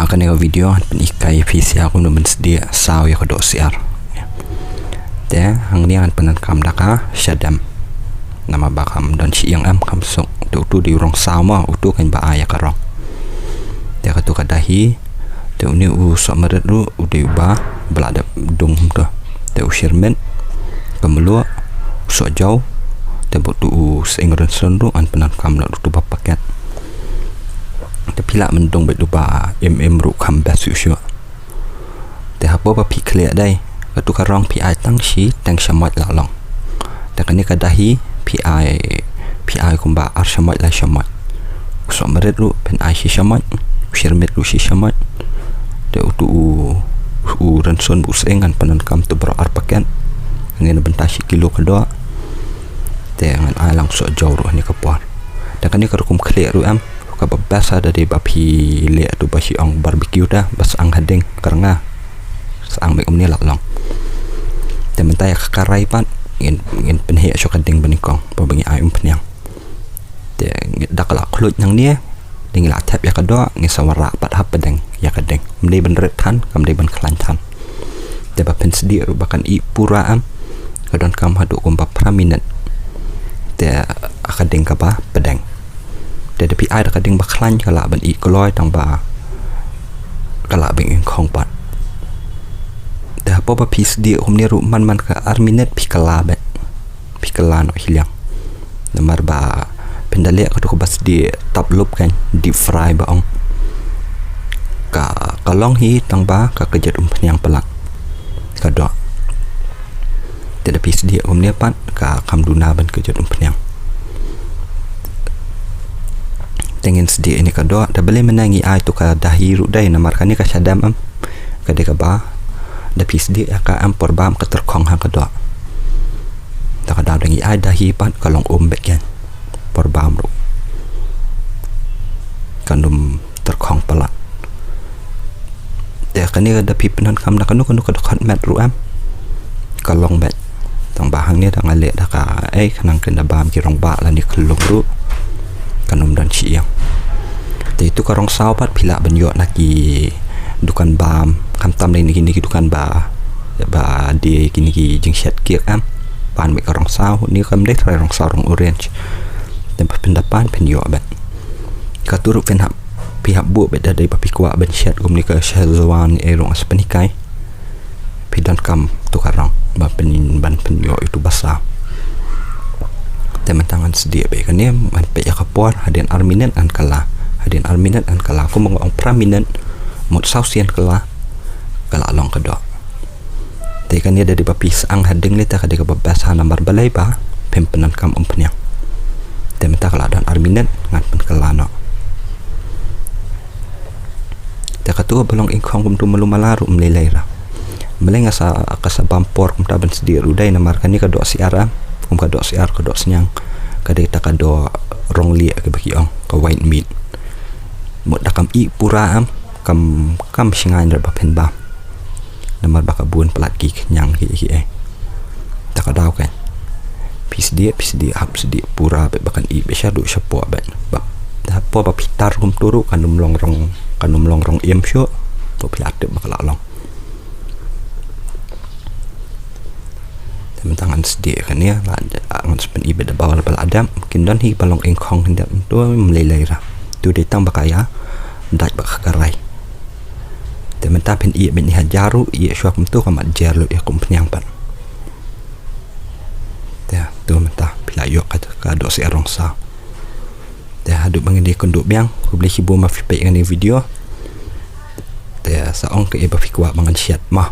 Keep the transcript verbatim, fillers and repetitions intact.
Kane ka video ngan pynhikai phi sha kumno ban sdieh saw ïa ka doh syiar. Te hangne ngan pyndonkam da ka shadem. Namar ba kam don shi ïing em kam suk. Te utu dei u rong saw mo, utu kan ba ai ïa ka rong. Te katu ka dahi, te une u soh marit ruh u dei uba ba la dep dung kumto. Te u shyrmit, ka mluh, u soh jaw, te bad utu u sying rynsun ruh ngan pyndonkam la utu ba paket. Te phi lah ban dung bad uba im im ruh kham best shuh shuh. Te hapoh ba phi khleh dei, katu ka rong phi ai tang shi teng shamoit la long. Te kane ka dahi phi ai, phi ai kumba ar shamoit lai shamoit. U soh marit ruh phin ai shi shamoit, u shyrmit ruh shi shamoit. Te utu u, u rynsun u sying ngan pyndonkam tu baroh ar paket. Hangne na bynta shi kilo ka doh. Te ngan ai lang u soh jaw ruh hangne ka por. Te kane ka rukom khleh ruh em, kaba best ha da dei ba phi leh tu ba shi ong barbecue ta, ba syang ha ding, ka rnga. Syang bad kumne la long. Te mynta ïa ka karai pat, ngin, ngin pynheh shuh ka ding banyngkong, ba ngi ai umphniang. Te ngi da ka la khluit nangne, te ngi la thep ïa ka doh, ngin sa wanrah pat ha pdeng ïa ka ding. Ym dei ban rit than, kam dei ban khlaiñ than. Te ba phin sdieh ruh ba kan ih pura em, ka donkam haduh kumba phra minit. Te ha ka ding kaba pdeng. Te da phi ai da ka ding ba khlaiñ ka lah ban ih kloi tang ba ka lah ban ih khong pat. Te hapoh ba phi sdieh kumne ruh man man ka ar minit phi kylla bad. Phi kylla noh hi liang. Namar ba phin da leh katu kaba sdieh tap lup kan deep fry ba ong. Ka, ka long hi tang ba ka kjat umphniang palat. Ka doh. Te da phi sdieh kumne pat ka kam duna ban kjat umphniang. Te ngin sdieh ïa kane ka doh, da balei mynne ngi ai tu ka dahi ruh dei namar kane ka shadem em. Ka dei kaba da phi sdieh ïa ka em por bam ka tyrkhong ha ka doh. Te ka daw da ngi ai dahi pat ka long um bad kan. Por bam ruh. Kan ym tyrkhong palat. Te kane ka da phi pyndonkam na kano kano ka dkhot met ruh em. Ka long bad. Tang ba hangne da nga leh da ka, eh, khnang kan da bam ki rong bah lane khyllung ruh. Kan ym don shi ïing. Te itu ka rong saw pat phi lah ban ïoh na ki dukan bam, khamtam lei na kine ki dukan ba, ba die kine ki jingshet kek em. Pan bad ka rong saw, ne kam dei trai rong saw, rong orange. Te ba phin da pan phin ïoh bad. Katu ruh phin hap, phi hap buh bad da dei ba phi kwah ban shet kumne ka Szechuan, eh, ruh ngan sa pynhikai. Phi donkam tu ka rong ba phin, ban phin ïoh itu ba saw. Te mynta ngan sdieh bad kane, ngan peit ïa ka por, hadien ar minit ngan kylla. Hadien ar minit ngan kylla. Kumba nga ong phra minit, mut saw sien kylla, ka la long ka doh. Te kane da dei ba phi syang ha ding lei te ka dei kaba best ha namar balei ba phim pyndonkam umphniang. Te mynta ka la don ar minit ngan pynkylla noh. Te katu ba long ingkhong kumtu malu mala ruh ym lei lei ra. Balei nga sa, ka sa bam por kumta ban sdieh ruh dei namar kane ka doh syiar em, kum ka doh syiar ka doh sniang. Ka dei ta ka doh rong lieh kaba ki ong ka white meat. Mut da kam ih pura em, kam, kam sngewbha ra ba phin bam. Namar ba ka bun palat ki khñiang ki, ki, eh. Ta ka daw kan. Phi sdieh, phi sdieh, hap sdieh pura bad ba kan ih bad shaduh shapoh bad. Ba, hapoh ba phi tar kumtu ruh kan ym long rong, kan ym long rong im shuh. To phi la tip ba ka la long. Te mynta ngan sdieh kane, la, ngan sa pyn-i bad da ba la dep, kin don hi ba long ingkhong hynrei to ym lei lei ra. To dei tang ba ka ïa dait ba ka karai. Te mynta phin ïeh bad ïa hajar ruh, ïeh shuwa kumto ka mat jer lut ïa ka umphniang pat. Te to mynta phi la ïoh ka, ka doh syiar rong saw. Te haduh ba ngin ïakynduh biang, khublei shibun ba phi peit ïa kane ka video. Te sa ong kaei ba phi kwah ba ngan shet mo.